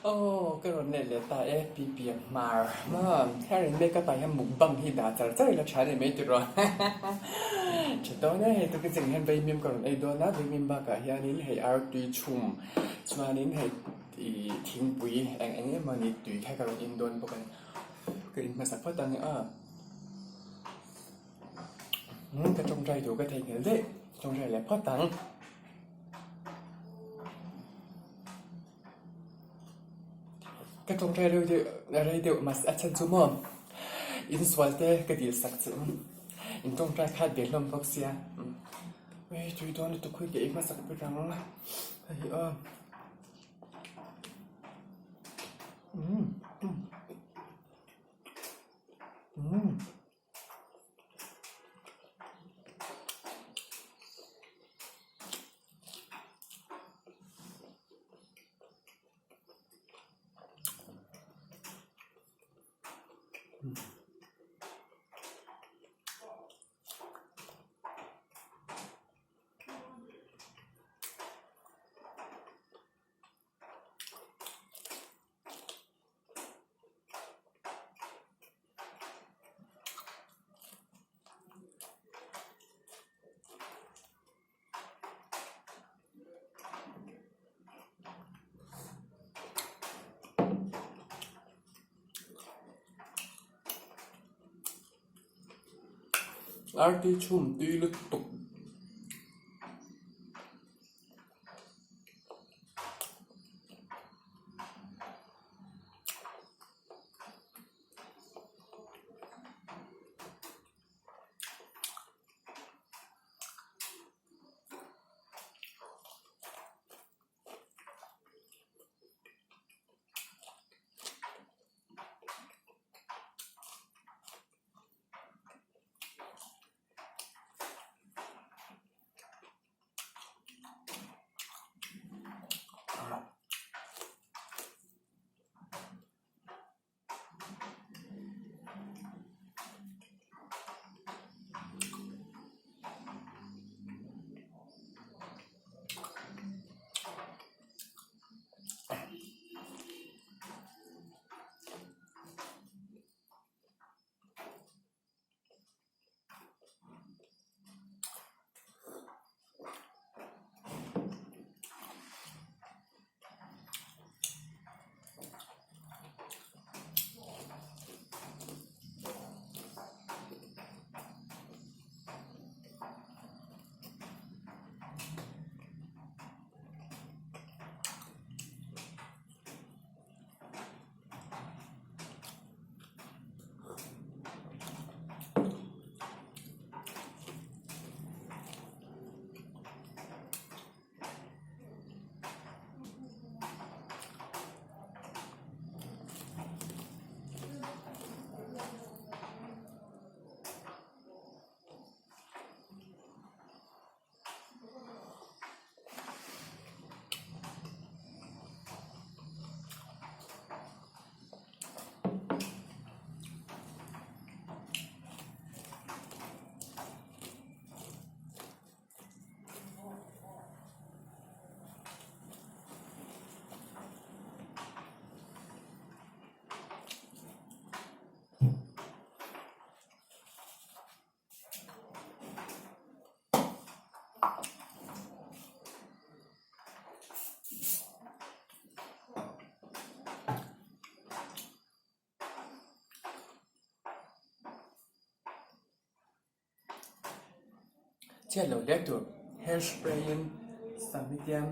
Aw ka rawn let leh ta e pi pian hmar maw hair and makeup ah hian mukbang hi dah char char ila tha a ni mai tiraw tha dawn e hei tukin zingah hian vaimim ka rawn ei dawn a vaimim bakah hianin hei artui chhum chuanin hei ih thingpui eng eng emaw ni tui kha ka rawn in dawn bawk a ni ka in hmasa phawt ang e aw ka tawngtai tur ka theihnghilh daih tawngtai leh phawt ang. Ka tawngtai reu deuh rei deuh mahse a chhan chu maw insual te ka dil sak che u in tawngtai khat ve hlawm bawk sia ui tui dawn lutuk hui ka ei hmasak ber ang hei aw umm umm. Artui chhum tui lutuk. Chhiat loh hle tur hair spray in sam hi tiang.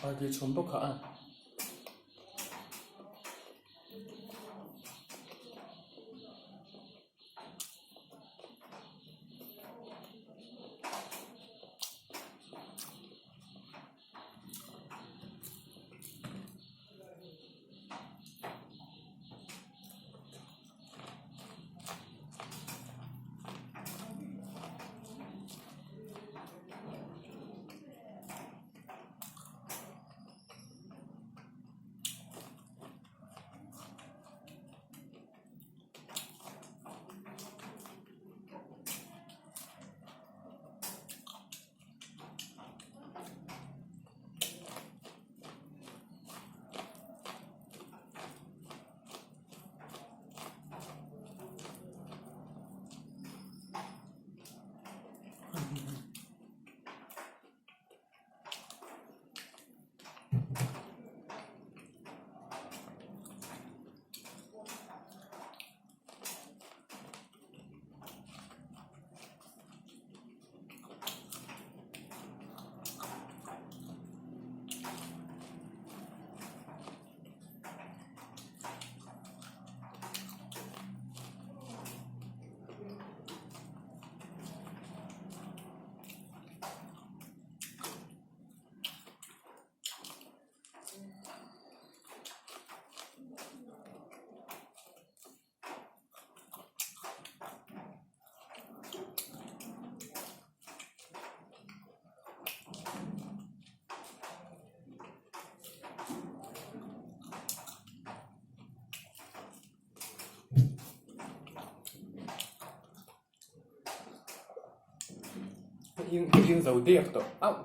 Party chhum bawk a. in ka in zo der tawh auh.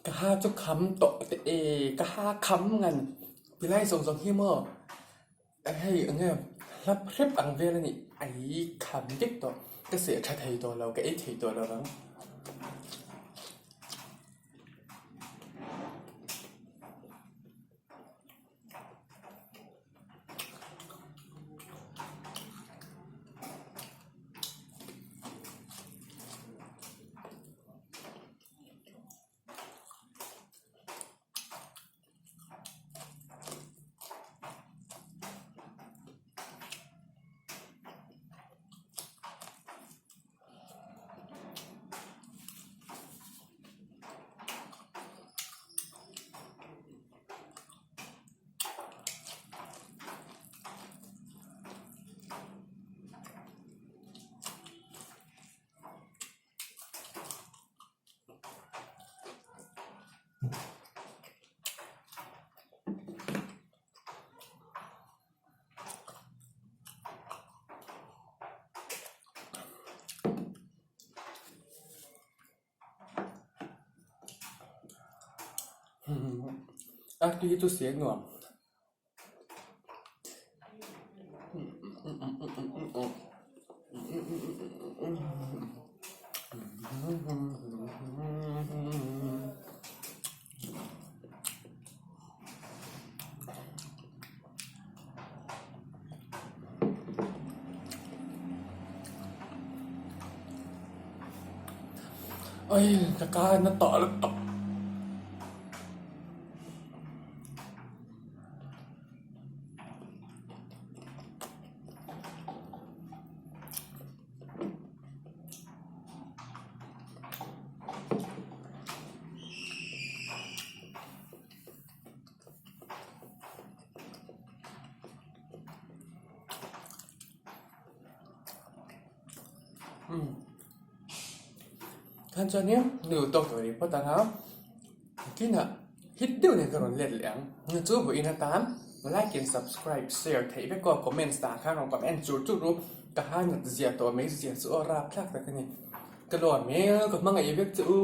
Ka ha chu kham tawh teh e, ka ha kham ngan tilai zawng zawng hi maw hei eng nge hlap hrep ang vel a nih ai kham vek tawh ka seh tha thei tawh lo ka ei thei tawh lo ang. A tui hi chu seh nuam. Oi ka ka na tawh lutuk. Khan chuanin nu tawk tur ri phawt ang a kinah hit deuh nen ka rawn let leh ang chu vawiin atan like and subscribe share theih vek aw comments tah khan rawn comment chur chur u ka han zia tawh mai zia chu aw rapthlak tak a ni ka lawm hmel ka hmangaih vek che u.